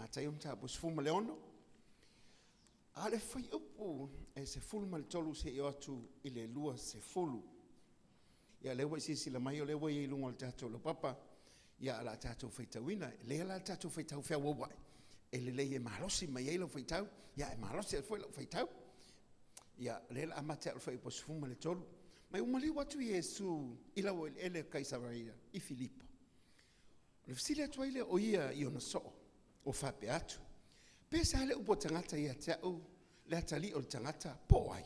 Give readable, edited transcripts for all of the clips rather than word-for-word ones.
Mataio mataupu 16, a o le fuaiupu e 13 seia oo atu i le 20. Ia o lea ua e silasila mai o lea ua i ai i luga o le tatou laupapa, ae o le a tatou faitauina. E lelei lava la le tatou faitau feauauai, e lelei e malosi mai ai lau faitau, ae malosi ai foi lau faitau. Ia, o lea o le a amata i le fuaiupu e 13. Fai mai, ua maliu atu Iesu i laueleele o Kaisaria i Filipo, ona fesili atu ai lea o ia i ona soo ua faapea atu, “Pe seha le upu a tagata ia te au le Atalii o le tagata, po o ai?”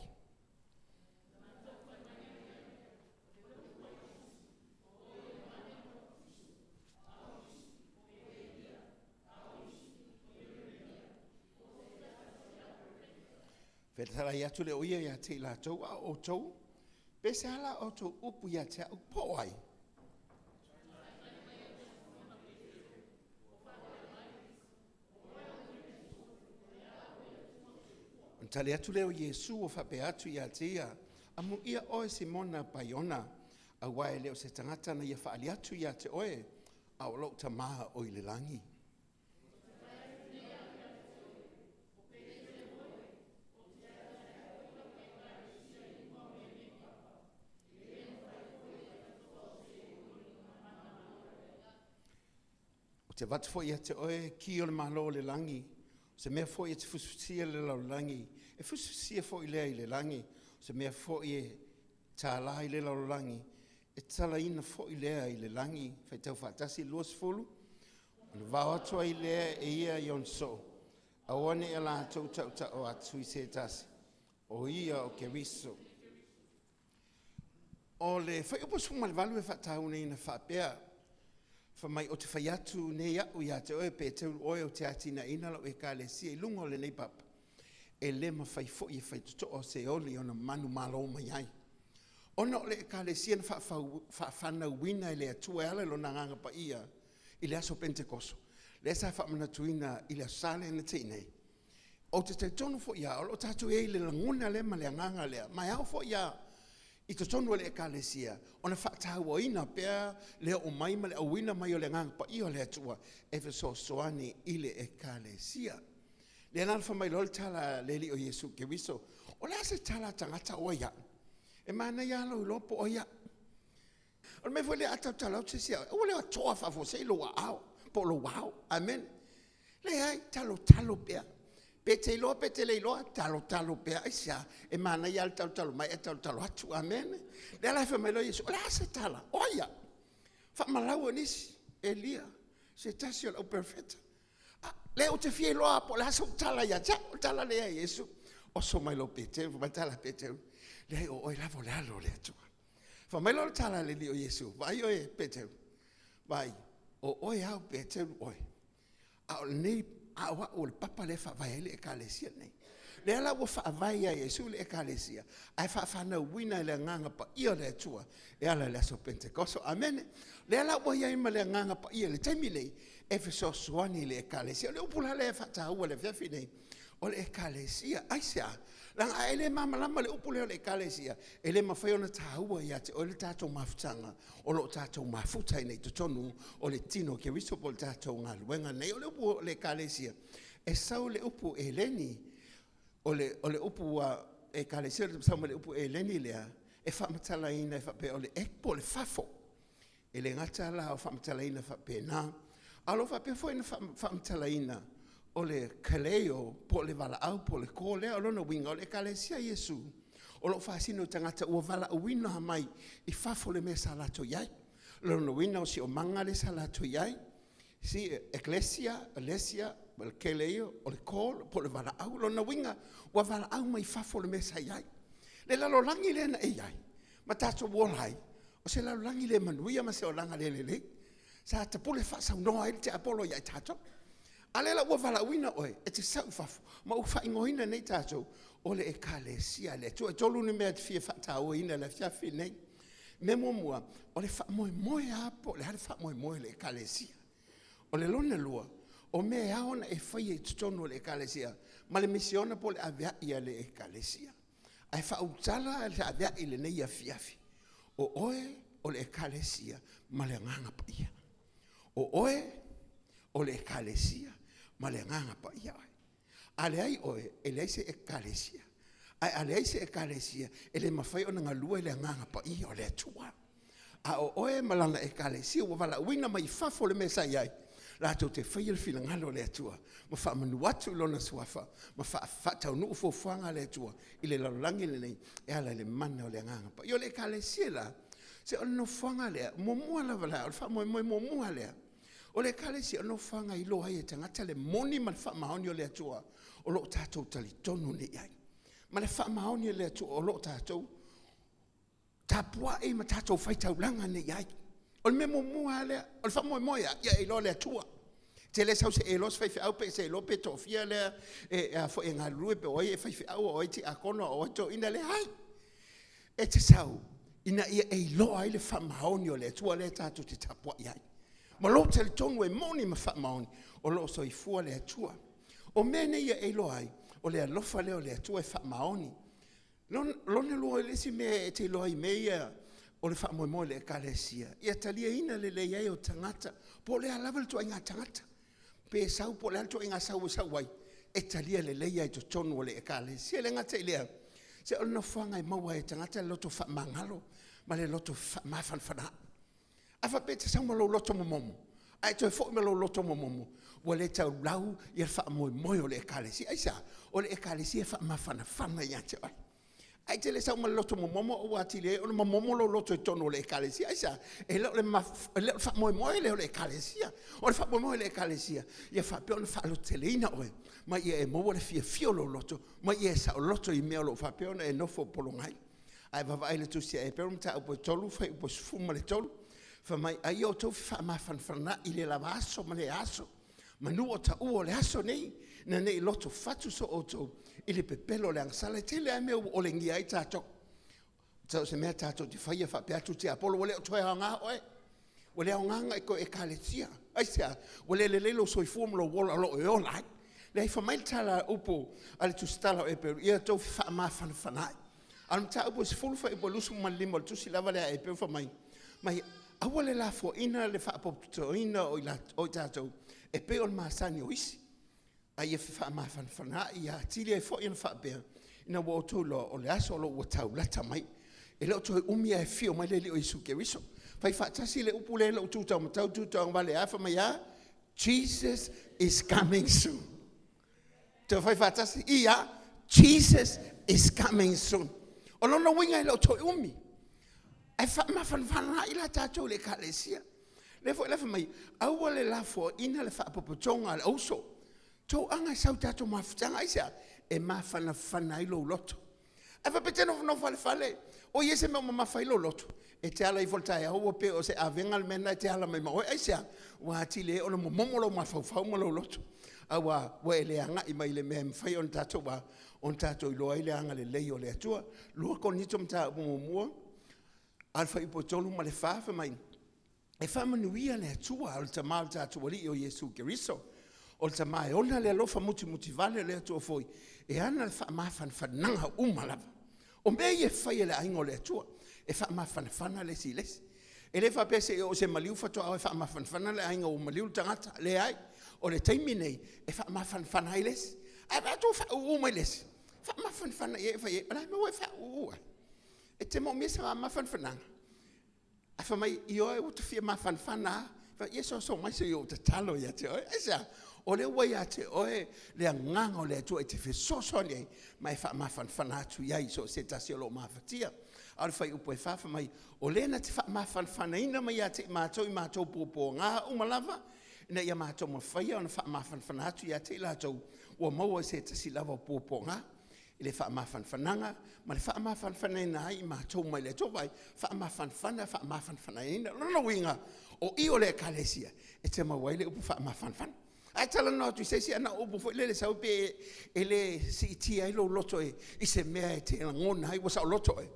Fetalai atu lea o ia ia te i latou, a o outou, pe seha la outou upu ia te au, po o ai? Ona tali atu lea o Iesu ua faapea atu ia te ia, “Amuia oe Simona Paiona, aua e le o se tagata na ia faali atu ia te oe, a o lou Tama o i le lagi. Ou te avatu foi ia te oe ki o le Malo o le lagi. O se mea foi e te fusifusia i le lalolagi, e fusifusia foi lea i le lagi. O se mea foi e te tala i le lalolagi, e tatalaina foi lea i le lagi. Faitau faatasi le 20. Ona vavao atu ai lea e ia i ona soo, aua ne i o latou tautau atu i se tasi, o ia o Keriso. O le fuaiupu 18 e faatauaina e faapea, fai mai ou te fai atu nei au ia te oe Peteru o oe ou te atinaeina lau ekalesia i luga o lenei papa, e le mafai foi e faitotoa o Seoli ona manumalo mai ai. Ona o le ekalesia na faafanauina e le Atua e ala i lona Agaga Paia i le aso Penetekoso, lea sa faamanatuina i le Aso Sa lea na tea nei. Ou te talitonu foi lava o lo o tatou i ai i le lagona lea ma le agaga lea, ma e ao foi lava i totonu o le Ekalesia ona faatauaina pea le oo mai ma le auina mai o le Agaga Paia o le Atua e fesoasoani i le Ekalesia. O lea la na fai mai loa le tala a le Alii o Iesu Keriso, o le a se tala a tagata o ai au? E manaia lava lou iloa po o ai au. O le mea foi lea a tautala atu se isi ia oe, aua le atoa faafuasei lou aao po o lou ao. Amene. Leai, talotalo pea. Pe te iloa pe te le iloa, talotalo pea. Aisea? E manaia lava le talotalo mai ae talotalo atu. Amene. O lea la e fai mai loa Iesu, o le a se tala? O ai au? Faamalau e nisi, Elia, se tasi o le au perofeta. A, lea ou te fia iloa lava po o le a sau tala ia te au. O le tala lea a Iesu. Oso mai loa o Peteru, fai mai le tala a Peteru, leai o oe lava o le Alo o le Atua. Fai mai loa le tala a le Alii o Iesu, vaai oe Peteru, vaai, o oe lava o Peteru oe, a o lenei, a o au o le papa lea e faavae ai le Ekalesia lenei. O lea la ua faavae ia Iesu le Ekalesia, ae faafanauina e le Agaga Paia o le Atua e ala i le aso Penetekoso. Amene. O lea la ua i ai ma le Agaga Paia i le taimi lenei e fesoasoani i le Ekalesia. O le upu la lea e faataua i le afiafi lenei, o le Ekalesia. Aisea? Leaga a e le malamalama i le upu lea o le Ekalesia, e le mafai ona taua ia te oe le tatou mafutaga o lo o tatou mafuta ai nei i totonu o le tino o Keriso po o le tatou galuega lenei. O le upu o le Ekalesia, e sau i le upu Eleni, o le upu Ekalesia e sau mai le upu Eleni lea e faamatalaina e faapea o le ek po o le fafo. E le gata la o faamatalaina faapena, a o lo o faapea foi ona faamatalaina o le kaleo po o le valaau po o le call lea. O lona uiga o le Ekalesia a Iesu o lo o faasino i tagata ua valaauina mai i fafo o le mea sa latou i ai. O lona uiga o le siosiomaga lea sa latou i ai, ekalesia, alesia ma le kaleio, o le call po o le valaau. O lona uiga ua valaau mai fafo o le mea sa i ai. Le lalolagi lea na e i ai ma tatou ola ai, o se lalolagi le manuia ma se olaga le lelei. Sa tapule faasaunoa ai le tiapolo ia i tatou. A lea la ua valaauina oe e te sau i fafo ma ua faaigoaina nei tatou o le Ekalesia a le Atua. E tolu ni mea e te fia faatauaina i le afiafi lenei. O le mea muamua, o le faamoemoe lava po o le a le faamoemoe o le Ekalesia. O le lona lua, o mea e ao ona e faia i totonu o le Ekalesia ma le misiona po o le aveai a le Ekalesia. Ae faaulutala le feaveai i lenei afiafi, o oe o le Ekalesia ma le Agaga Paia. O oe o le Ekalesia. ma le Agaga Paia oe. A leai oe, e leai se Ekalesia. Ae a leai se Ekalesia, e le mafai ona galue le Agaga Paia o le Atua. A o oe ma lana Ekalesia ua valaauina mai fafo o le mea sa i ai, latou te faia le finagalo o le Atua ma faamanu atu i Lona Suafa ma faataunuu fuafuaga a le Atua i le lalolagi lenei e ala i le mana o le Agaga Paia. O le Ekalesia la, se o le nofoaga lea, muamua lava la, o le faamoemoe muamua lea, o le Ekalesia o le nofoaga e iloa ai e tagata le moni ma le faamaoni o le Atua o lo o tatou talitonu nei i ai, ma le faamaoni o le Atua o lo o tatou tapuai ma tatou faitaulaga nei i ai. O le mea muamua lava lea, o le faamoemoe lava, ia e iloa le Atua. E te le sau se i e iloa se faifeau pe e iloa pe toafia lea e e galulue po o ai e faifeau a o ai e tiakono a o ai e toeaina. Leai, e te sau ina ia e iloa ai le faamaoni o le Atua lea tatou te tapuai ai. Ma lou talitonu e moni ma faamaoni o lo o soifua le Atua. O mea nei e iloa ai, o le alofa lea o le Atua e faamaoni. Lona lua o le isi mea e te iloa ai i mea ia o le faamoemoe i le Ekalesia, ia taliaina lelei ai o tagata, po o le a lava le ituaiga tagata, pe sau po o le a le ituaiga sau e sau ai, e talia lelei lava i totonu o le Ekalesia. E le gata i lea, se o le nofoaga e maua ai e tagata le loto faamagalo ma le loto faamafanafanaga. A faapea e te sau ma lou loto momomo, ae e toe foi ma lou loto momomo, ua le taulau le faamoemoe o le Ekalesia. Aisea? O le Ekalesia e faamafanafana ia te oe. Ae e te le sau ma le loto momomo ua atili ai ona momomo lou loto i totonu o le Ekalesia. Aisea? E le o le faamoemoe lea o le Ekalesia. O le faamoemoe o le Ekalesia, ia faapea ona faalototeleina oe, ma ia e maua le fiafia o lou loto, ma ia e saoloto i mea o lo o faapea ona e nofo pologa ai. A e vaavaai i le tusi a Eperu mataupu e 3 fuaiupu e 13, fai mai, a ia outou fefaamafanafana'i i lea lava aso ma lea aso, manu o taua o le aso lenei, ina ne i loto fatu so outou i le pepelo o le agasala. E tele lava mea ua olegia ai tatou, so o se mea tatou te faia, faapea atu le tiapolo, ua le toe aoga oe, ua le aoga ona e toe ekalesia. Aisea? Ua le lelei lou soifua ma lou ola o lo o e ola ai. Leai, fai mai le tala a upu a le tusitala o Eperu, ia outou femafanafana'i. A o le mataupu e 10 fuaiupu 25 o le tusi lava lea a Eperu fai mai, aua le lafoaina le faapotopotoina o i tatou e pei o le masani o isi, a ia fefaamafanafana'i atili ai foi ona faapea, ina ua outou iloa o le aso o lo o ua tau lata mai. E le o toe umi ae afio mai le Alii o Iesu Keriso. Fai faatasi le upu lea i lou tu taumatau tu tauagavale a, fai mai a? Jesus is coming soon. Toe fai faatasi, i a, Jesus is coming soon. O lona uiga e le o toe umi. Ae faamafanafana ai la tatou i le ekalesia. Lea foi la fai mai, aua le lafoaina le faapopotoga a le auso. Tauaga e sau i tatou mafutaga, aisea? E mafanafana ai lou loto. Ae faapea e te nofonofo lava i le fale, o i ai se mea o mamafa ai lou loto, e te ala ifo i le taeao ua pei o se avega le mea lena e te ala mai ma oe. Aisea? Ua atili ai ona momomo lou mafaufau ma lou loto, ae ua e le agai mai i le mea e mafai ona tatou a, ona tatou iloa ai le agalelei o le Atua. 2 Korinito Mataupu 1 a o le fuaiupu 3 ma le 4, fai mai, e faamanuia le Atua o le Tama o le tatou Alii o Iesu Keriso, o le Tama e ona le alofa mutimutivale o le Atua foi, e ana le faamafanafanaga uma lava. O mea ia e fai e le aiga o le Atua, e faamafanafana le isi i le isi. E le faapea se i oo i se maliu faatoa o e faamafanafana le aiga ua maliu le tagata. Leai, o le taimi lenei e faamafanafana ai le isi. Ae vaai atu ua faauu mai le isi, faamafanafana i ai, fai i ai, o le a le mea ua e faauu ai? E te manaomia se mafanafanaga? Ae fai mai, ioe ua ta fia mafanafana lava. Fai atu, ia soso mai se i ou tatalo ia te oe. Aisea? O lea ua ia te oe le agaga o le Atua e te fesoasoani ai ma e faamafanafana atu i ai i so o se tasi o lo o mafatia. A o le fuaiupu 4 fai mai, o le na te faamafanafanaina mai ia te i matou i matou puapuaga uma lava, ina ia matou mafaia ona faamafanafana atu ia te i latou ua maua i se tasi lava o puapuaga. I le faamafanafanaga ma le faamafanafanaina ai i matou mai le Atua. Vaai, faamafanafana, faamafanafanaina. O lona uiga, o i o le ekalesia e te maua ai le upu faamafanafana. Ae talanoa atu i se isi, ana o upu foi lele sau pe e le siitia ai lou loto i se mea e te lagona ai ua saoloto oe,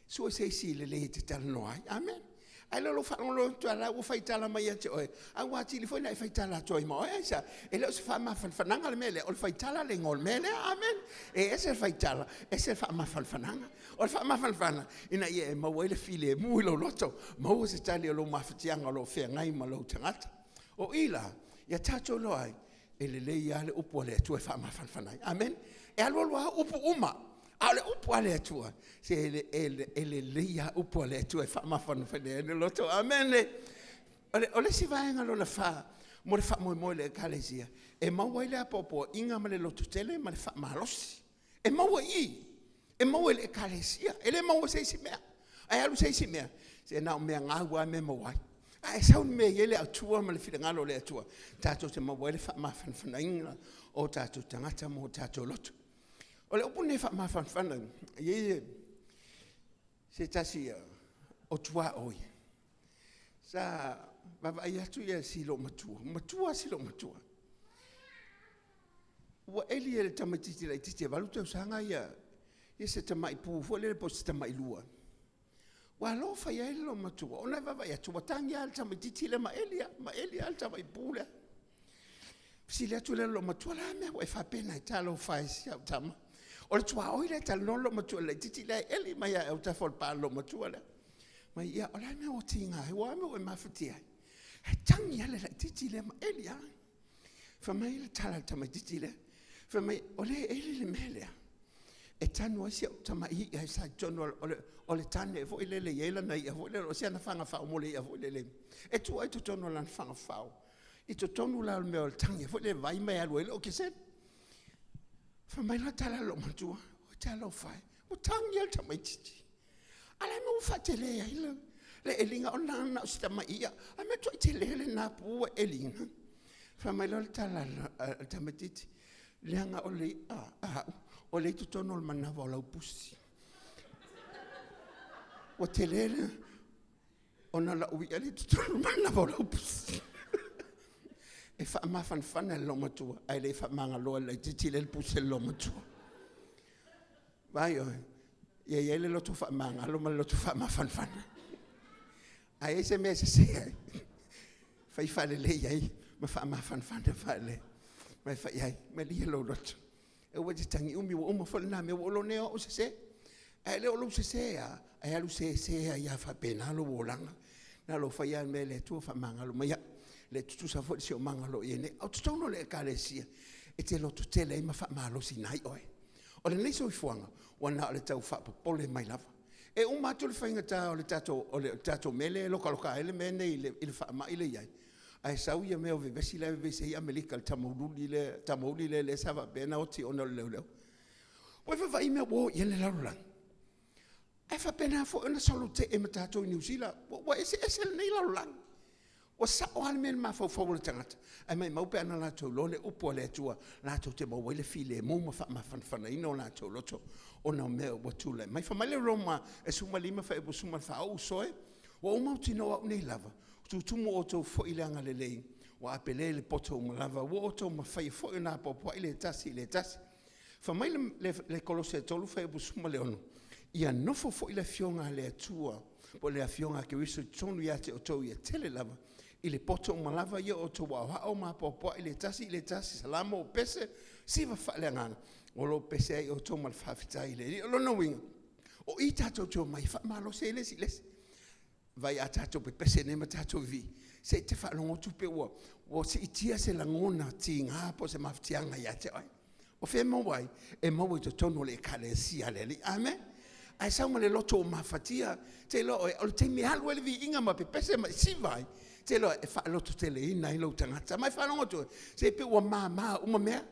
sue se isi lelei e te talanoa ai. Amen. Ae le o lou faalogologo atu lava ua faitala mai ia te oe, a ua atili foi ona e faitala atu ai ma oe. Aisea? E le o se faamafanafanaga le mea lea, o le faitala le igoa o le mea lea. Amen. E ese le faitala, ese le faamafanafanaga. O le faamafanafanaga, ina ia e maua ai le filemu i lou loto, maua se tali o lou mafatiaga o lo o feagai ma lou tagata. O i la, ia tatou iloa ai, E lelei lava le upu a le Atua e faamafanafana ai. Amene. E alualu lava upu uma, a o le upu a le Atua, se e lelei lava upu a le Atua e faamafanafana ai le loto. Amene. O le isi vaega lona fa mo le faamoemoe i le Ekalesia, e maua ai le apoapoaiga ma le lototele ma le faamalosi. E maua i i, e maua i le Ekalesia, e le maua i se isi mea. A e alu i se isi mea, se na o mea gau lava mea e maua ai. A e sau i le mea e i ai le Atua ma le finagalo o le Atua, tatou te maua ai le faamafanafanaina o tatou tagata ma o tatou loto. O le upu lenei faamafanafana, e i ai se tasi o tuaoi sa vaavaai atu si loomatua, matua lava si loomatua, ua eli e le tamaitiiti laitiiti e 8 tausaga se tamai pu foi lele po o se tamai lua. Ua alofa i ai le loomatua ona e vaavaai atu ua tagi lava le tamaitiiti lea ma eli lava ma eli lava le tamai pu lea. Fesili atu lea i le loomatua, o le a le mea ua e faapena ai? Talofa e i si au tama. O le tuaoi lea e talanoa le loomatua i le laitiiti lea e eli mai lava i autafa o le pa o le loomatua lea. Fai mai, ia o le a le mea ua tiga ai, o a mea ua e mafatia ai? Ae tagi lava le laitiiti lea ma eli lava. Fai mai le tala a le tamaitiiti lea, fai mai, o lea e eli le mea lea e tanu ai si au tamai i'a sa i totonu o le tane foi lele e i ai lana i'a foi lele, o si ana fagafao mo le i'a foi lele e tuu ai i totonu o lana fagafao, i totonu la o le mea o le tane foi lea e vai ma e alu ai le okesene. Fai mai la le tala a le loomatua, oi talofa e, ua tagi lava le tamaitiiti, a o le a le mea ua faatele ai le eliga ona na o si tamai i'a, a o le mea e tele lena pu ua e eliina? Fai mai loa le tala a le tamaitiiti, leaga o le i'a a au o lea e i totonu o le manava o lau pusi. Ua tele le… ona o lau i'a lea e i totonu o le manava o lau pusi. E faamafanafana e le loomatua ae le faamagaloa e le laitiiti lea le pusi a le loomatua. Vaai oe, ia i ai le loto faamagalo ma le loto faamafanafana. A i ai se mea e sese ai, fai faalelei ai ma faamafanafana faalelei ma fai i ai, malie lou loto, aua e te tagiumi, ua uma foi lena mea, ua ou iloa nei o au e sese. Ae le o lou sese lava, ae alu sese ai lava faapena lou olaga. Na o lou fai lava o le mea, le Atua faamagalo mai au, e le tutusa foi le siosiomaga o lo o i ai nei. A o totonu o le Ekalesia, e te lototele ai ma faamalosiina ai oe. O lenei soifuaga, ua na o le tau faapopole mai lava. E uma atu le faigata o le tatou mea lea e lokaloka ai le mea lenei i le faamai lea e i ai, ae sau le mea o vevesi la e vevesi ai Amerika i le tamauli lea sa faapea ona oti ona o le leoleo. Ua e vaavaai i mea ua oo i ai le lalolagi? Ae faapena foi ona solo tee ma tatou i Niu Sila, ua eseese lenei lalolagi. Ua sao lava le mea i le mafaufau o le tagata, ae maumau pe ana latou iloa le upu a le Atua latou te maua ai le filemu ma faamafanafanaina o latou loto ona o mea ua tulai mai. Fai mai le Roma 15 fuaiupu 14, o uso e, ua ou mautinoa au nei lava, ua tutumu outou foi i le agalelei, ua apelē i le poto uma lava, ua outou mafaia foi ona apoapoai le tasi i le tasi. Fai mai le Kolose 3 fuaiupu 16, ia nofo foi le Afioga a le Atua po o le Afioga a Keriso i totonu ia te outou ia tele lava i le poto uma lava ia outou aoao ma apoapoai le tasi i le tasi, Salamo o Pese, siva faaleagaga o lo o pese ai outou ma le faafetai i le Alii. O lona uiga, o i tatou te omai e faamalosi ai le isi i le isi. Vaai a tatou pepese nei ma tatou vivii, se i e faalogo atu pe ua siitia se lagona tiga po o se mafatiaga ia te oe. O fea e maua ai? E maua i totonu o le Ekalesia a le Alii. Amene. A e sau ma le loto ua mafatia, te iloa oe o le taimi e alu ai le viiga ma pepese ma siva ai, te iloa e faalototeleina ai lou tagata. Ma e faalogo atu oe, se pei ua mama uma mea,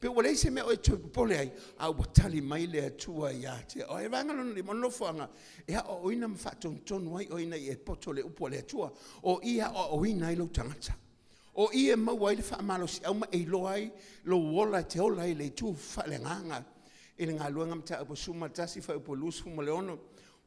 pei ua leai se mea o e toe popole ai, a ua tali mai le Atua ia te oe. O le vaega lona lima, o le nofoaga e aoaoina ma faatonutonu ai oe ina ia e poto i le upu a le Atua. O i e aoaoina ai lou tagata. O i e maua ai le faamalosiau ma e iloa ai lou ola e te ola ai i le itu faaleagaga. I le Galuega Mataupu 11 fuaiupu 26,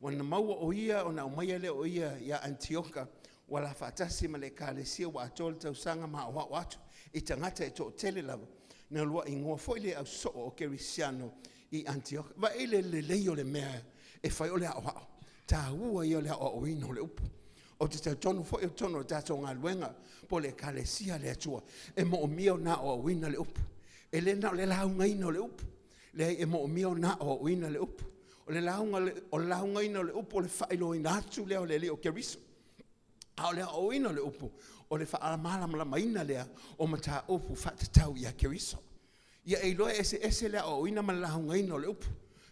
ua na maua o ia ona aumaia lea o ia ia Anitioka ua la faatasi ma le Ekalesia ua atoa le tausaga ma aoao atu i tagata e toatele lava. Na uluai igoa foi lea e ausoo o kerisiano i Anitioka. Vaai i le lelei o le mea e fai o le aoao, taua ia o le aoaoina o le upu. Ou te talitonu foi o totonu o le tatou galuega po o le Ekalesia a le Atua, e moomia ona aoaoina le upu. E le na o le laugaina o le upu, leai e moomia ona aoaoina le upu. O le laugaina o le upu o le faailoaina atu lea o le Alii o Keriso. A o le aoaoina o le upu, O le faamalamalamaina lea o mataupu faatatau ia Keriso. Ia e iloa e eseese le aoaoina ma le laugaina o le upu.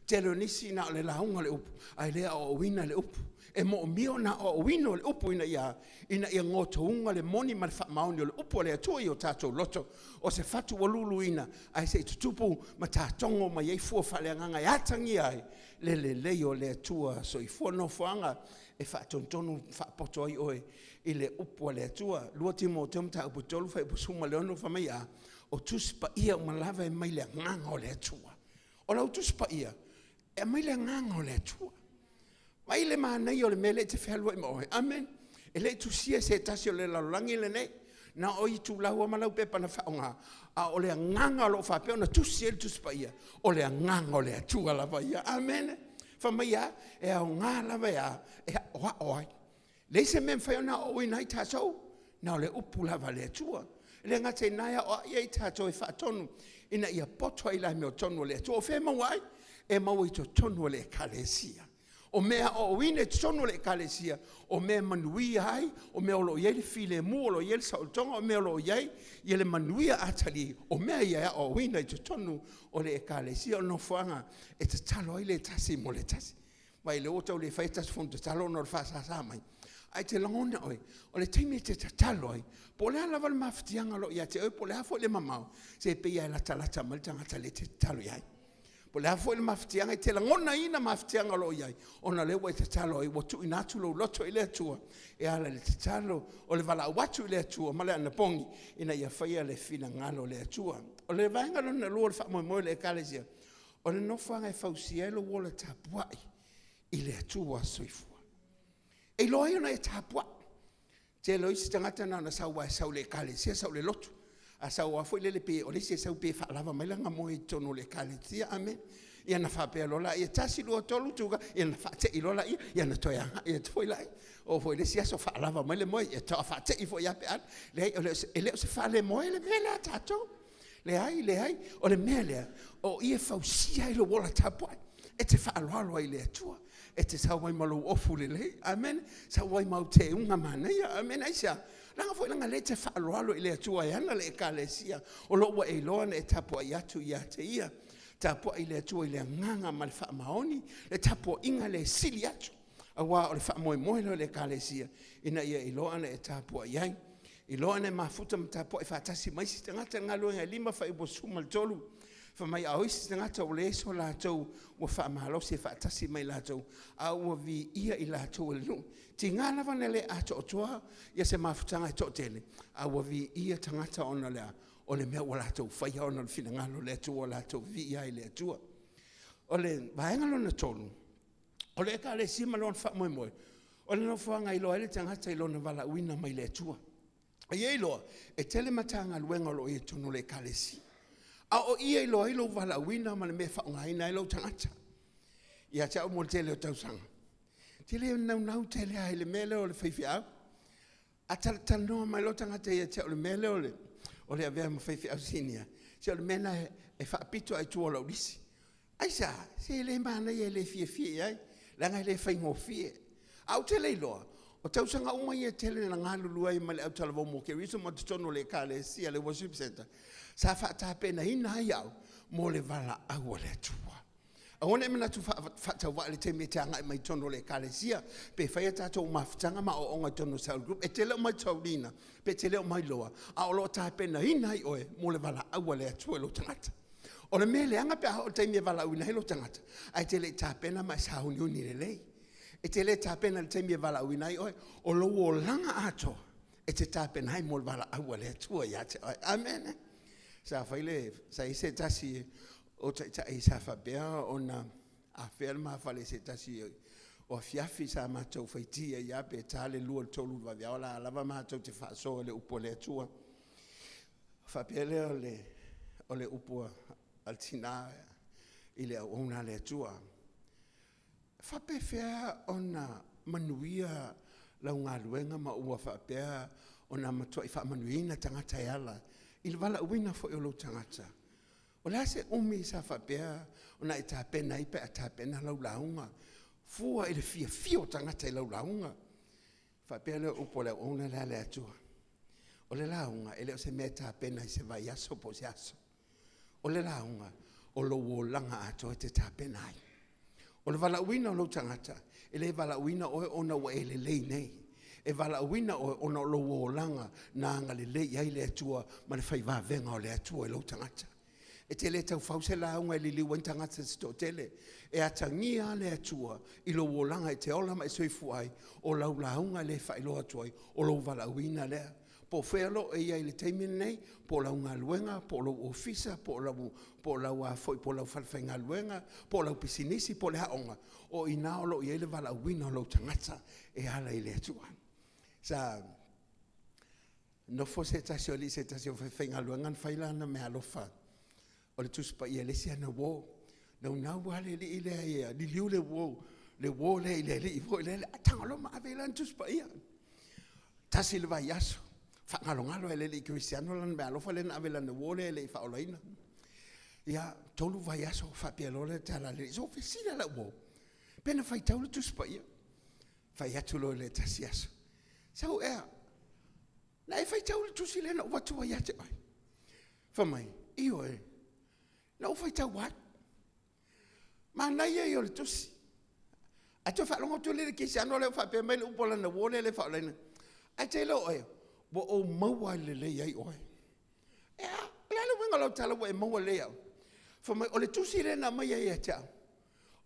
Tele o nisi na o le lauga o le upu ae le aoaoina le upu. E moomia ona aoaoina o le upu ina ia gotouga le moni ma le faamaoni o le upu a le Atua i o tatou loto. O se fatu ua luluina ae se i tutupu ma tatogo mai ai fua faaleagaga e atagia ai le lelei o le Atua Soifua. Nofoaga e faatonutonu ma faapoto ai oe i le upu a le Atua. 2 Timoteof 3 fuaiupu 16 fai mai a, o Tusi Paia uma lava e mai le Agaga o le Atua. O lau Tusi Paia e aumai le Agaga o le Atua. Vaai le manaia o le mea lea e te fealuai ma oe. Amene. E le i tusia e se tasi o le lalolagi lenei, na o itulau lava ma lau pepa na faaaoga, a o le agaga o lo o faapea ona tusi ai le Tusi Paia, o le Agaga o le Atua lava ia. Amene. Fai mai e a? E aoga lava e a? E aoao ai. E leai se mea e mafai ona aoaoina ai tatou, na o le upu lava a le Atua. E le gata i lena e aoai ai tatou e faatonu ina ia poto ai i le amiotonu a le Atua. O fea e maua ai? E maua i totonu o le Ekalesia. O mea e aoaoina i totonu o le Ekalesia, o mea e manuia ai, o mea o lo o i ai le filemu, o lo o i ai le saolotoga, o mea o lo o i ai le manuia atili, o mea ia e aoaoina i totonu o le Ekalesia. O le nofoaga e tatalo ai le tasi mo le tasi. Vaai o lea ua tau le fai a tatou fono tatalo ona o le faasasa mai, ae te lagona oe, o le taimi e te tatalo ai, po o le a lava le mafatiaga o lo o ia te oe po o le a foi le mamao, se pei lava e latalata mai le tagata lea e te tatalo i ai. Po o le a foi le mafatiaga, e te lagonaina mafatiaga o lo o i ai, ona o lea ua e tatalo ai, ua tuuina atu lou loto i le Atua e ala i le tatalo, o le valaau atu i le Atua ma le anapogi ina ia faia le finagalo o le Atua. O le vaega lona lua o le faamoemoe o le Ekalesia, o le nofoaga e fausia ai lou ola tapuai i le Atua Soifua. E iloa ai ona e tapuai. Tele o isi tagata na ona sau lava e sau i le ekalesia sau i le lotu, a sau lava foi lele pei o le isi e sau pei e faalava mai lana moe i totonu o le ekalesia, amene. Ia ona faapea loa lea, tasi, lua, tolu, tu, ia ona faatei loa lea, ia ona toe agai atu foi lea. Oo foi i le isi aso faalava mai le moe, ia faatoa faatei foi lava pe a… Leai, e le o se falemoe le mea lea a tatou. Leai, leai, o le mea lea, o i e fausia ai lou ola tapuai, e te faaaloalo ai i le Atua, e te sau ai ma lou ofu lelei, amene, sau ai ma au teuga manaia. Amene. Aisea? Leaga foi o lea e te faaaloalo i le Atua e ana le Ekalesia, o lo o ua e iloa ona e tapuai atu ia te Ia. Tapuai i le Atua i le agaga ma le faamaoni, le tapuaiga lea e sili atu, aua o le faamoemoe lea o le Ekalesia, ina ia iloa ona e tapuai ai, iloa ona e mafuta ma tapuai faatasi ma isi tagata. O Galuega e 5:13, fai mai a o isi tagata ua leai so latou ua faamalosi e faatasi ma i latou, a ua viia i latou e le nuu. E tiga lava ona le atoatoa se mafutaga e toatele, a ua viia tagata ona o le a? O le mea ua latou faia ona o le finagalo o le Atua ua latou viia ai i le Atua. O le vaega lona tolu, o le Ekalesia ma lona faamoemoe, o le nofoaga e iloa ai le tagata i lona valaauina mai le Atua. E i ai loa, e tele Matagaluega o lo o i ai i totonu o le Ekalesia, a o i e iloa ai lou valaauina ma le mea e faaaogaina ai lou tagata. Ia te au mo le tele o tausaga, ou te le naunau tele lava i le mea lea o le faifeau. A talatalanoa mai loa le tagata ia te au i le mea lea o le avea ma faifeau sinia, se o le mea lena e faapito lava i tua o lau lisi. Aisea? Se e le manaia e le fiafia i ai, leaga e le faigofie. Ae ou te le iloa, o tausaga uma ia e tele na galulue ai ma le autalavou mo Keriso ma totonu o le Ekalesia le Worship Centre, sa faatapenaina ai au mo le valaau a le Atua. Aua ne i manatu faatauvaa i le taimi e te agai mai ai i totonu o le Ekalesia pe fai a tatou mafutaga ma aoaoga i totonu o cell group, e te le o matauina pe e te le o mailoa, a o lo o tapenaina ai oe mo le valaau a le Atua i lou tagata. O le mea leaga pe a oo i le taimi e valaauina ai lou tagata ae e te le i tapena ma e sauniuni lelei. E te le tapena i le taimi e valaauina ai oe. O lou olaga atoa e te tapena ai mo le valaau a le Atua ia te oe. Amene. Sa i ai se tasi o taitai sa faapea ona afea le ma fale i se tasi o afiafi sa matou faiti ai lava pe ta le 2 i le 3 i le vaveao a o la e lava matou te faasoa i le upu a le Atua. Ona faapea lea o le upu a le tina i le auauna a le Atua, e faapefea ona manuia lau galuega ma ua faapea ona matuai faamanuiaina tagata e ala i le valaauina foi o lou tagata? O le a se umi sa faapea ona e tapena ai pe a tapena lau lauga fua i le fiafia o tagata i lau lauga? Ona faapea lea o upu a le auauna lea a le Atua, O le lauga, e le o se mea e tapena i se vaiaso po o se aso. O le lauga, o lou olaga atoa e te tapena ai. O le valaauina o lou tagata, e le valaauina oe ona ua e lelei nei, e valaauina oe ona o lou olaga na agalelei i ai le Atua ma le fai vavega o le Atua i lou tagata. E te le tau fau se lauga e liliu ai ni tagata se toatele, e atagia lava le Atua i lou olaga e te ola ma e soifua ai, o lau lauga lea e faailoa atu ai, o lou valaauina lea. Po o fea lo o e i ai i le taimi lenei, po o lau galuega, po o lou ofisa, po o lau falefaigaluega, po o lau pisinisi po o le aoga, o i ina o lo o i ai le valaauina o lou tagata e ala i le Atua. Sa nofo se tasi o alii se tasi o faigaluega na fai lana meaalofa o le Tusi Paia i le isi ana uo. Naunau lava le alii lea ia liliu le uo lea i le alii foi lele, ae tago loa ma ave i ai lana Tusi Paia. Tasi le vaiaso, faagalogalo ai e le alii kerisiano lana meaalofa lea na ave i lana uo lea e le i faaolaina. Ia, 3 vaiaso faapea loa le tala a le alii, se ua ou fesili lava i lau uo, pe na faitau le Tusi Paia? Fai atu loa i le tasi aso, sau ea, na e faitau i le tusi lea na ou avatua ia te oe? Fai mai, ioe, na ou faitau lava. Manaia ia o le tusi, ae toe faalogo atu lea i le kerisiano lea o faapea mai le upu a lana uo lea e le faaolaina, ae te iloa ʻoe, ua ou maua lelei ai oe. E a, o le a le uiga o lau tala ua e maua lelei ai au? Fai mai o le tusi lea na aumai ia te au,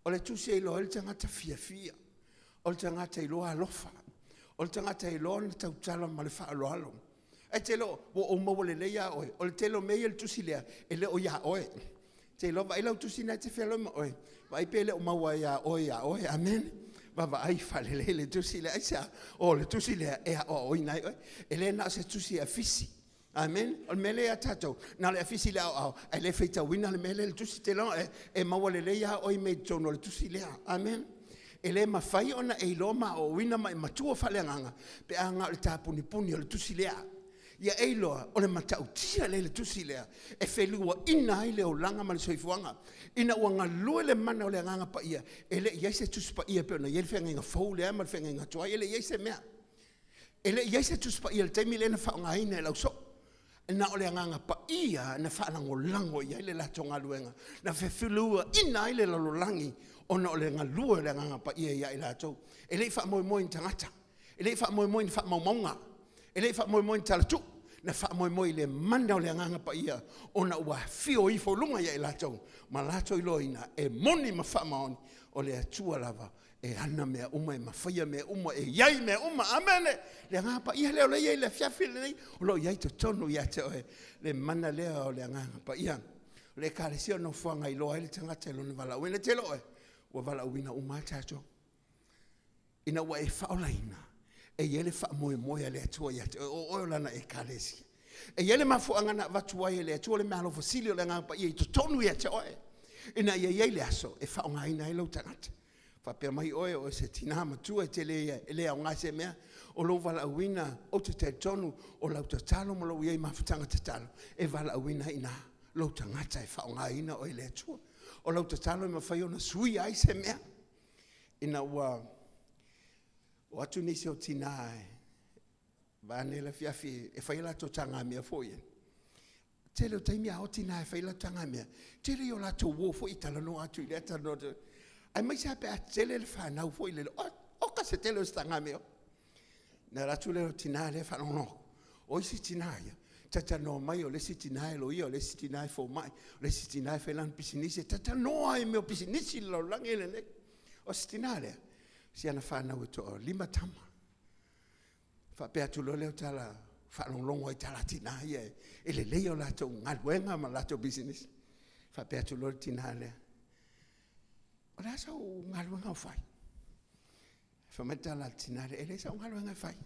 o le tusi e iloa ai le tagata fiafia, o le tagata iloa alofa, o le tagata e iloa ona tautala ma le faaaloalo. Ae te le o, ua ou maua lelei lava oe, o le tele o mea ia i le tusi lea, e le o ia oe. Ou te iloa vaai lau tusi lena e te fealuai ma oe, vaai pe le o maua ia oe ia oe. Amene. Vaavaai faalelei le tusi lea. Aisea? O le tusi lea e aoaoina ai oe. E le na o se tusi e afisi. Amene. O le mea lea ia tatou, na o le afisi i le aoao ae le faitauina le mea lea e i le tusi. Ou te iloa e maua lelei lava oe i mea i totonu o le tusi lea. Amene. E le mafai ona e iloa ma aoaoina ma e matua faaleagaga pe a na o le tapunipuni o le tusi lea. Ia e iloa o le matautia lea i le tusi lea e feluaina ai le olaga ma le soifuaga. Ina ua galue le mana o le Agaga Paia, e le i i ai se Tusi Paia e pei ona i ai le Feagaiga Fou lea ma le Feagaiga Tuai, e le i i ai se mea. E le i i ai se Tusi Paia i le taimi lea na faaaogaina e le ausoo. Na o le Agaga Paia na faalagolago i ai le latou galuega, na fefeluaina ai le lalolagi ona o le galue o le Agaga Paia ia i latou. E le i faamoemoe i ni tagata, e le i faamoemoe i ni faamaumauga, e le i faamoemoe i ni talatuu, na faamoemoe i le mana o le Agaga Paia ona ua afio ifo i luga ia i latou ma latou iloaina e moni ma faamaoni o le Atua lava e ana mea uma, e mafaia mea uma, e i ai mea uma. Amene. Le Agaga Paia lea o lea e i ai i le afiafi lenei, o lo o i ai i totonu ia te oe le mana lea o le Agaga Paia. O le Ekalesia o le nofoaga e iloa ai le tagata i lona valaauina. E te iloa oe, ua valaauina uma lava tatou. Ina ua e faaolaina, e i ai le faamoemoe a le Atua ia te oe, o oe o Lana Ekalesia. E i ai le mafuaaga na avatu ai e le Atua le meaalofa sili o le Agaga Paia i totonu ia te oe, ina ia i ai le aso e faaaogaina ai lou tagata. Faapea mai oe o se tina matua e le aoga i se mea, o lou valaauina, ou te talitonu o lau tatalo ma lou i ai i mafutaga tatalo, e valaauina ai i ina lou tagata e faaaogaina oe e le Atua. O lau tatalo e mafai ona suia ai se mea. Ina ua o atu nisi o tina vaeane le afiafi e fai a latou tagamea foi ia, tele o taimi a o tina e fai a latou tagamea, tele ia o latou o foi e talanoa atu i lea talanoa atu, aemaise lava pe a tetele le fanau foi lele, oka se tele o se tagamea. Ona alu atu lea o le tina lea faalogologo, o isi tina ia, talatalanoa mai o le isi tina e loia, o le isi tina e fomai, o le isi tina e fai lana pisinisi, e talatalanoa lava i mea o pisinisi i le lalolagi lenei. O si tina lea, o si ana fanau e toalima tama. Ona faapea atu loa lea o tala, faalogologo lava i tala a tina ia e lelei a latou galuega ma latou pisinisi. Faapea atu loa le tina lea, o le a sau galuega o fai? Fai mai le tala a le tina lea, e leai sau galuega e fai.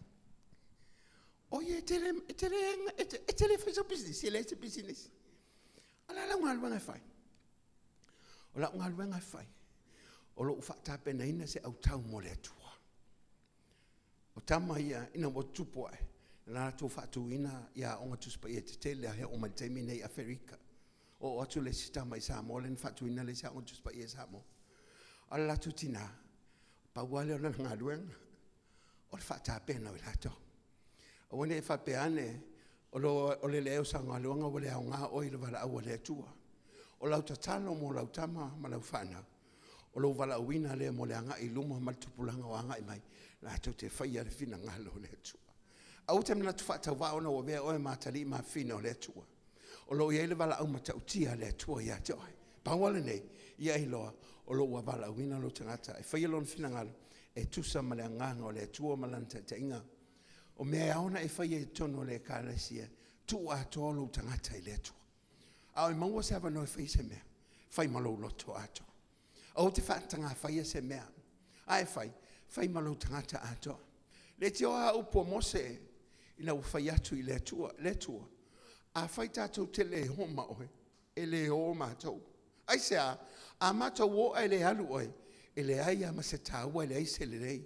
Oi e te le faia sau pisinisi? E leai se pisinisi. A o le a lau galuega e fai? O lau galuega e fai, o lou faatapenaina se autao mo le Atua. O tama ia ina ua tutupu ae, na latou faatuina aoga Tusi Paia tetele lava e oo mai i le taimi lenei i Aferika. Oo atu le isi tama i Samoa lea na faatuina le isi aoga Tusi Paia i Samoa. A o le latou tina, pau lava lea o lana galuega, o le faatapena o i latou. Aua ne i faapea ane O le leai o sau galuega ua le aoga oe i le valaau a le Atua. O lau tatalo mo lau tama ma lau fanau, o lou valaauina lea mo le agai i luma ma le tupulaga o agai mai latou te faia le finagalo o le Atua. Aua e te manatu faatauvaa ona ua avea oe ma atalii ma afafine o le Atua. O lo o i ai le valaau matautia a le Atua ia te oe. Pau lava lenei, ia e iloa o lo o ua valaauina lou tagata e faia Lona finagalo e tusa ma le agaga o le Atua ma Lana taitaiga. O mea e ao ona e faia i totonu o le Ekalesia, tuu atoa lou tagata i le Atua. A o e maua se avanoa e fai ai se mea, fai ma lou loto atoa. Aua e te faataga faia se mea, a e fai, fai ma lou tagata atoa. Leitioa lava upu a Mose ina ua fai atu i le Atua, “Le Atua, afai tatou te le o ma Oe, e le o matou. Aisea? A matou o ae le alu oe, e leai lava ma se taua e leai se lelei.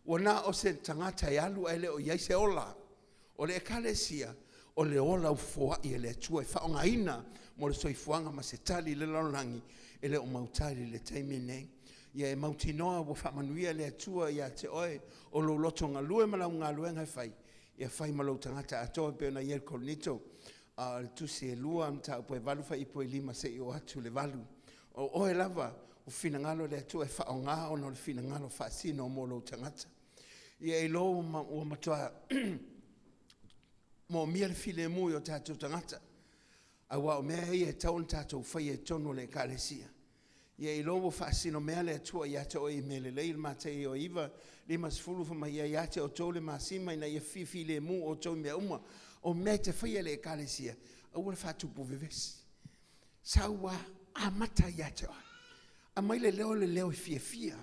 Ua na o se tagata e alu ae le o i ai se ola.” O le Ekalesia, o le ola ufoai e le Atua e faaaogaina mo le soifuaga ma se tali i le lalolagi e le o mautali i le taimi lenei. Ia e mautinoa ua faamanuia le Atua ia te oe, o lou loto galue ma lau galuega e fai, ia fai ma lou tagata atoa e pei ona i ai i le Korinito 2 mataupu e 8 fuaiupu e 5 seia oo atu i le 8. O oe lava ua finagalo le Atua e faaaoga ona o le finagalo faasino mo lou tagata. Ia e iloa ua matua moomia le filemu i o tatou tagata, aua o mea ia e tatau ona tatou faia i totonu o le Ekalesia. Ia e iloa ua faasinomea le Atua ia te oe i mea lelei Mataio 9:50 fai mai, ia ia te outou le masima ina ia fifilemu outou i mea uma. O mea e te faia i le Ekalesia, aua le faatupu vevesi, sau lava amata ia te oe, aumai le leo le leo e fiafia,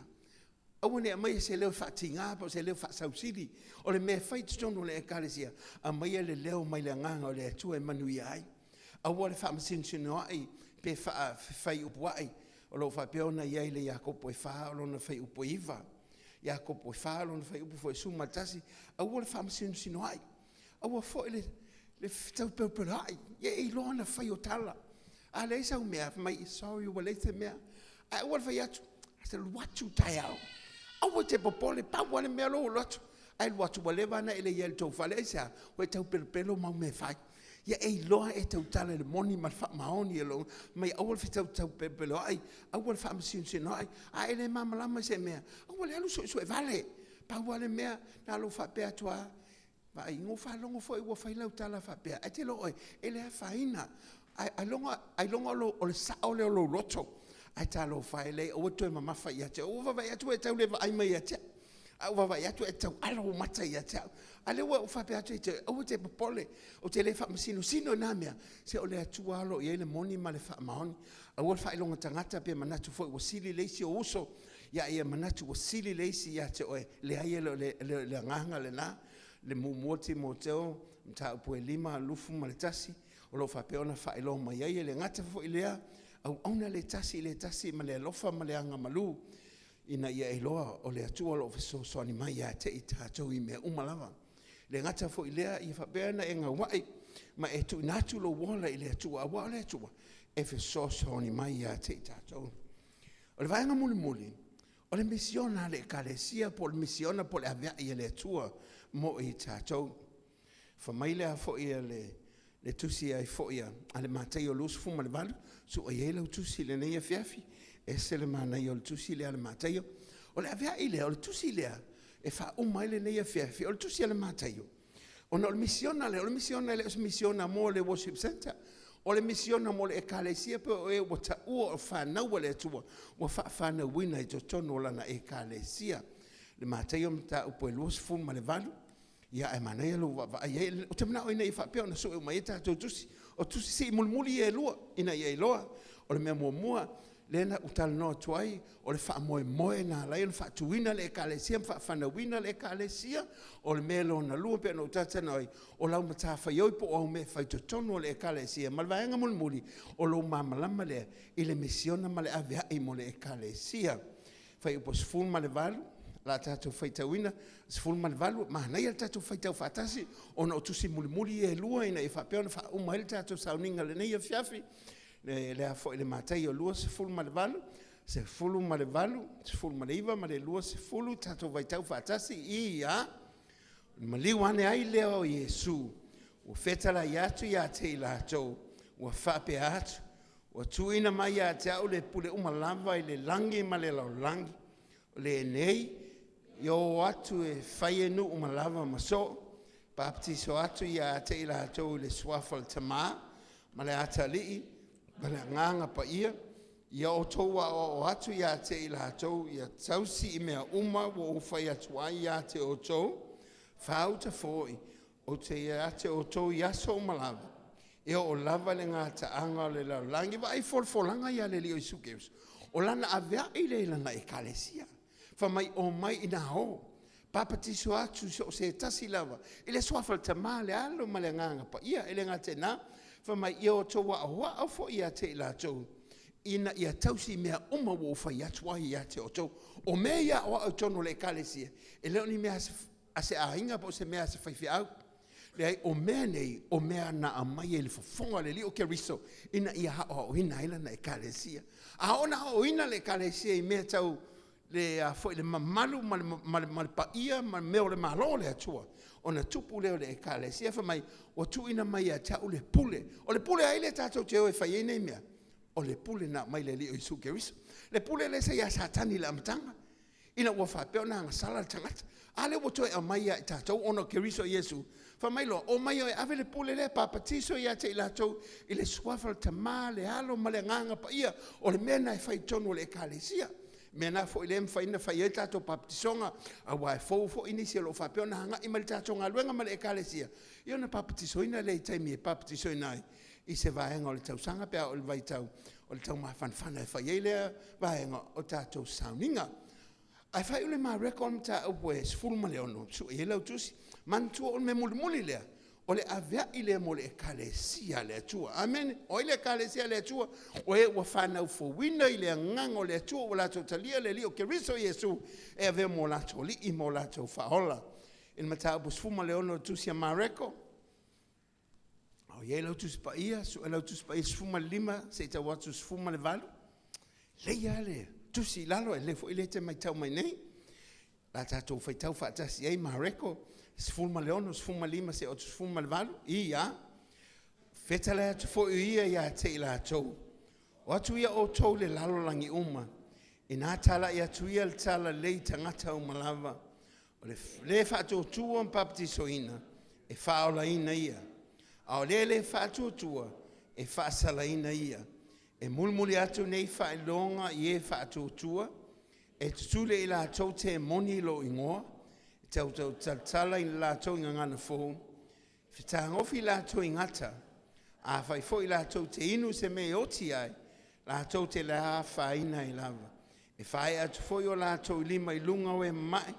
aua ne i aumaia se leo e faatiga po o se leo e faasausili. O le mea e fai i totonu o le Ekalesia, aumaia le leo mai le Agaga o le Atua e manuia ai. Aua le faamasinosinoi pe faafefaiupuai, o lo o faapea ona i ai i le Iakopo e 4 lona fuaiupu e 9, Iakopo e 4 lona fuaiupu 11, aua le faamasinosinoai, aua foi le fetaupelopeloai, ia e iloa ona fai o tala. A leai sau mea, fai mai, sorry ua leai se mea. Ae aua le fai atu, ou te alu atu taeao. Aua e te popole, pau lava le mea lea ua ou alu atu, ae alu atu ua leva ona e le i ai i le tou fale. Aisea? Ua e tau pelopelo mau mea e fai. Ia e iloa e tautala i le moni ma le faamaoni. Fai mai aua le fetaupelo-peloai, aua le faamasinosinoai. A e le malamalama i se mea, aua le alu suesue vale. Pau lava le mea, na ona ou faapea atu lava, vaai, na ou faalogo foi ua fai lau tala faapea, ae te iloa ʻoe, e le afaina, ailoga o le sao lea o lou loto. Ae talofa e, leai aua e te toe mamafa ia te au, ua ou vaavaai atu ua e tau le vaai mai ia te au, ae ou vaavaai atu ua e tau alo ou mata ia te au. A o lea ua ou faapea atu ia te oe, aua e te popole, ou te le faamasinosino i na mea, se o le Atua lava o lo o i ai le moni ma le faamaoni. Aua le faailoga tagata pe manatu foi ua sili le isi ou uso, a ia manatu ua sili le isi ia te oe. E leai e le o le agaga lena. 1 Timoteo mataupu e 5, 21, o lo o faapea ona faailoa mai ai. E le gata foi i lea, auauna le tasi i le tasi ma le alofa ma le agamalu ina ia e iloa o le Atua o lo o fesoasoani mai ia te i tatou i mea uma lava. E le gata foi i lea, ia faapea ona e gauai ma e tuuina atu lou ola i le Atua, aua o le Atua e fesoasoani mai ia te i tatou. O le vaega mulimuli, o le misiona a le Ekalesia po o le misiona po o le aveai a le Atua mo i tatou. Fai mai le foi a le tusi a le Mataio 28, sue i ai lau tusi i lenei afiafi, e ese le manaia o le tusi lea a le Mataio. O le aveai lea, o le tusi lea e faauma ai lenei afiafi, o le tusi a le Mataio, ona o le misiona lea, o le misiona e le o se misiona mo le worship centre. O le misiona mo le Ekalesia po o e ua taua o fanau a le Atua ua faafanauina i totonu o Lana Ekalesia. O le Mataio mataupu e 28, ae manaia lou vaavaai i ai. Ou te manao ina ia faapea ona sue uma i ai tatou tusi. O tusi sii mulimuli ia e lua ina ia iloa. O le mea muamua lea na ou talanoa atu ai, o le faamoemoe na ala ai ona faatuina le Ekalesia ma faafanauina le Ekalesia. O le mea lona lua pei ona ou talatalanoa ai, o lau matafaioi po o au mea e fai i totonu o le Ekalesia. Ma le vaega mulimuli, o lou malamalama lea i le misiona ma le aveai mo le Ekalesia. Fuaiupu 18, o le a tatou faitauina, 18, manaia le tatou faitau faatasi ona o tusi mulimuli ia e lua ina ia faapea ona faauma ai le tatou sauniga i lenei afiafi. Le Mataio 28, 18, 19 ma le 20, tatou faitau faatasi. I, a, ona maliu ane ai lea o Iesu Ua fetalai atu ia te i latou, ua faapea atu, ua tuuina mai ia te au le pule uma lava i le lagi ma le lalolagi. O lenei, ia o atu e fai e nuu uma lava ma soo, papatiso atu ia te i latou i le suafa o le Tama ma le Atalii ma le Agaga Paia, ia outou aoao atu ia te i latou ia tausi i mea uma ua ou fai atu ai ia te outou, faauta foi ou te ia te outou i aso uma lava, e oo lava i le gataaga o le lalolagi. Vaai folafolaga ia a le Alii o Iesu Keriso, o lana aveai lea i lana Ekalesia. Fai mai, omai ina o, papatiso atu i so o se tasi lava i le suafa o le Tama, le Alo ma le Agaga Paia. E le gata i lena, fai mai, ia outou aoao foi ia te i latou ina ia tausi i mea uma ua ou fai atu ai ia te outou. O mea ia e aoao i totonu o le Ekalesia, e le o ni mea a se aiga po o se mea a se faifeau. Leai, o mea nei, o mea na aumai i le fofoga o le Alii o Keriso ina ia aoaoina ai lana Ekalesia. A oo ina aoaoina le Ekalesia i mea tau le mamalu ma le paia ma mea o le Malo o le Atua, ona tupu lea o le Ekalesia. Fai mai, ua tuuina mai ia te au le pule. O le pule a ai lea tatou te o e fai ai nei mea? O le pule na aumai e le Alii o Iesu Keriso. Le pule lea sa ia Satani i le amataga, ina ua faapea ona agasala le tagata. A lea ua toe aumai ia i tatou ona o Keriso Iesu. Fai mai loa, omai e ave le pule lea, papatiso ia te i latou i le suafa o le Tama, le Alo ma le Agaga Paia. O le mea lena e fai i totonu o le Ekalesia. O le mea lena foi lea e mafai ona fai ai tatou papatisoga, aua e fou foi nisi o lo o faapea ona agai mai i le tatou galuega ma le Ekalesia, ia ona papatisoina lea i taimi e papatisoina ai i se vaega o le tausaga pe a oo i le vaitau o le taumafanafana e fai ai lea vaega o tatou sauniga. Ae faaiu le Mareko le mataupu e 16, sue i ai lau tusi. Manatua o le mea mulimuli lea, o le aveai lea mo le ekalesia a le Atua. Amene. O ai le ekalesia a le Atua? O e ua fanau fouina i le Agaga o le Atua ua latou talia le Alii o Keriso Iesu e avea ma o latou Alii ma o latou Faaola. I le mataupu 16 o le tusi a Mareko, a o i ai lau Tusi Paia, sue lau Tusi Paia 15 seia tau atu i le 18. E lelei lava le tusi i lalo, e lelei foi o lea e te matau mai nei. O le a tatou faitau faatasi ai Mareko 16, 15 seia oo atu i le 18. I a, fetalai atu foi o ia ia te i latou, o atu ia outou i le lalolagi uma, ina talai atu ia le talalelei i tagata uma lava. O le faatuatua ma papatisoina, e faaolaina ia. A o le le faatuatua, e faasalaina ia. E mulimuli atu nei faailoga i e faatuatua, e tutuli e i latou temoni i lou igoa, e tautala i latou gagana fou, e fetagofi i latou i gata, afai foi latou te inu se mea e oti ai, latou te le afaina ai lava. E faaee atu foi o latou lima i luga o e mamai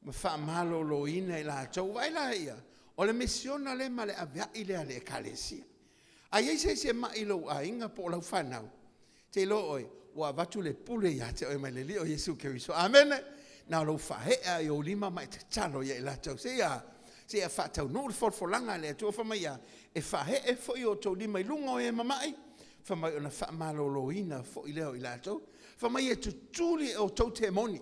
ma faamaloloina i latou. Vaai la ia, o le misiona lea ma le aveai lea a le Ekalesia. A i ai se isi e mai i lou aiga po o lau fanau, te iloa oe ua avatu le pule ia te oe mai le Alii o Iesu Keriso. Amene. Na o lou faaee lava i ou lima ma e tatalo ia i latou seia faataunuu le folafolaga a le Atua. Fai mai e a? E faaee foi outou lima i luga o e mamai, fai mai ona faamaloloina foi lea o i latou. Fai mai e tutuli e outou temoni.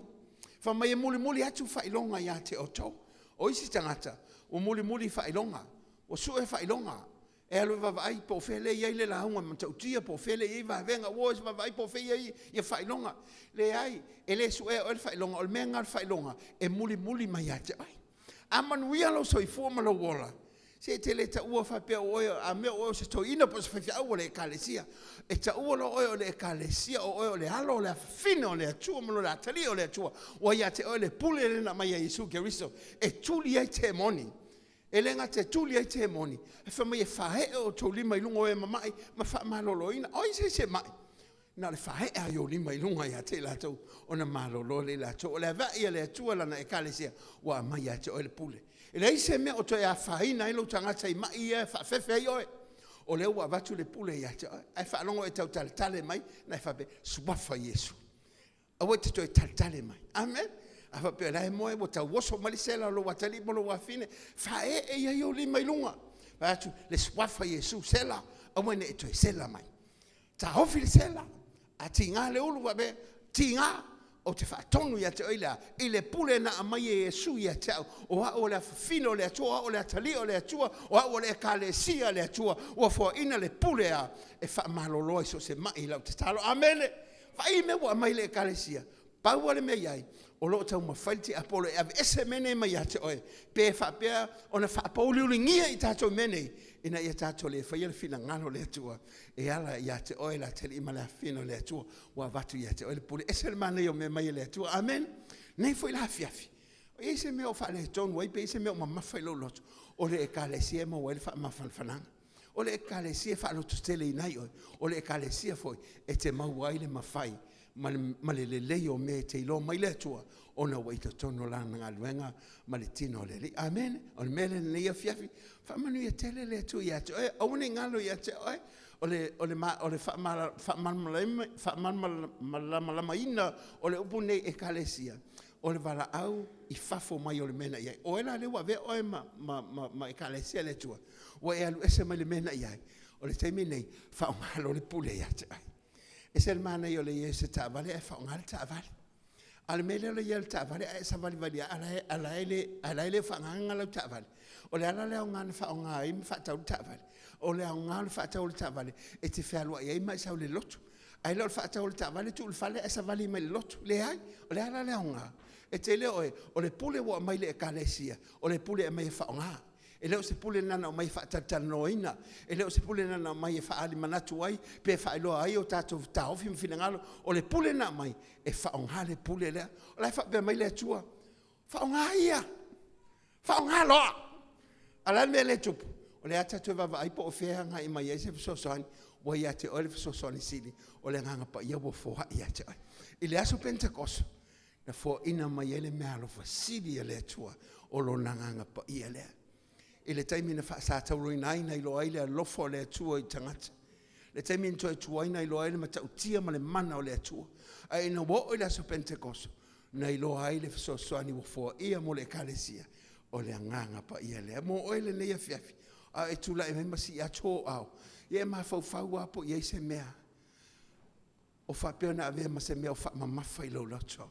Fai mai e mulimuli atu faailoga ia te outou. O isi tagata ua mulimuli faailoga, ua sue faailoga, e alu e vaavaai po o fea lea e i ai le lauga matautia, po o fea lea e i ai vavega, ua o e vaavaai po o fea e i ai faailoga. Leai, e le suea e oe le faailoga, o le mea lena o le faailoga e mulimuli mai ia te oe. A manuia lou soifua ma lou ola, se e te le taua faapea o oe, a mea o oe o se toeaina po o se faifeau o le ekalesia. E taua loa oe o le ekalesia, o oe o le alo o le afafine o le Atua ma le atalii o le Atua, ua ia te oe le pule lea na aumai ia Iesu Keriso e tuli ai temoni. E le gata e tuli ai temoni, ae fai mai e faaee outou lima i luga o e mamai ma faamaloloina. O ai se isi e mai? Na o le faaee lava o ou lima i luga ia te i latou ona malolo lea o i latou. O le avai a le Atua i lana ekalesia, ua aumai ia te oe le pule. E leai se mea o toe afaina ai lou tagata i mai ia e faafefe ai oe, o lea ua avatu le pule ia te oe. A e faalogo ua e tautaletale mai, ona e faapea, Suafa Iesu, aua e te toe taletale mai. Amene. A faapea o la e moe ua tau oso mai le sela o lou atalii ma lou afafine, faaee i ai ou lima i luga, fai atu, le Suafa o Iesu, sela, aua ne i e toe sela mai. Taofi le sela, a tiga le ulu, faapea, tiga. Ou te faatonu ia te oe i le a? I le pule na aumai e Iesu ia te au, o au o le afafine o le Atua, o au o le atalii o le Atua, o au o le ekalesia a le Atua, ua foaina le pule a? E faamalolo ai so o se mai i lau tatalo. Amene. Vaai i mea ua aumai i le ekalesia. Pau lava le mea e i ai, o lo o taumafai le tiapolo e aveese mea nei mai ia te oe, pe faapea ona faapouliuligia i tatou i mea nei, ina ia tatou le faia le finagalo o le Atua e ala ia te oe le atalii ma le afafine o le Atua ua avatu ia te oe le pule. E ese le manaia o mea e aumai e le Atua. Amene. O lenei foi la afiafi, e i ai se mea o faaletonu ai pe i ai se mea o mamafa i lou loto, o le Ekalesia e maua ai le faamafanafanaga, o le Ekalesia e faalototeleina ai oe, o le Ekalesia foi e te maua ai le mafai ma le lelei o mea e te iloa mai le Atua ona ua i totonu o Lana galuega ma le tino o le Alii. Amene. O le mea lea i lenei afiafi, faamanuia tele le Atua ia te oe. Aua ne i galo ia te oe o le faamalamalamaina o le upu lenei Ekalesia, o le valaau i fafo mai o le mea na i ai. O oe la lea ua avea oe ma Ekalesia a le Atua, ua e alu ese mai le mea na e i ai, o le taimi lenei, faaaoga loa le pule ia te oe. E ese le manaia o le i ai o se taavale ae faaaoga le taavale. A o le mea lea o le i ai o le taavale ae e savalivali lava a o la e le o faagaga lau taavale. O le a la le aoga na faaaoga ai ma faatau ai le taavale? O le aoga o le faatau o le taavale, e te fealuai ai ma e sau i le lotu. Ae le o le faatau o le taavale tuu i le fale ae savali mai i le lotu. Leai. O le a la le aoga? E te iloa oe, o le pule ua aumai i le Ekalesia, o le pule e aumai e faaaoga. E le o se pule na ona aumai e faatalatalanoaina, e le o se pule na ona aumai e faaali manatu ai pe faailoa ai o tatou taofi ma finagalo. O le pule na aumai, e faaaoga le pule lea. O la e faapea mai le Atua, faaaoga ia, faaaoga loa. A o le a le mea lea e tupu? O lea lava tatou te vaavaai po o fea e agai mai ai se fesoasoani, ua ia te oe le fesoasoani sili, o le Agaga Paia ua foai ia te oe. I le aso Penetekoso, na foaina mai ai le meaalofa sili a le Atua, o Lona Agaga Paia lea. I le taimi sa tauloina ai na iloa ai le alofa o le Atua i tagata, le taimi na toe tu ai na iloa ai le matautia ma le mana o le Atua. Ae ina ua oo i le aso Penetekoso, na iloa ai le fesoasoani ua foaia mo le Ekalesia, o le Agaga Paia lea. Mo oe i lenei afiafi a o e tulai mai ma sii atu ou aao, ia e mafaufau lava po o i ai se mea o faapea ona avea ma se mea o faamamafa i lou loto.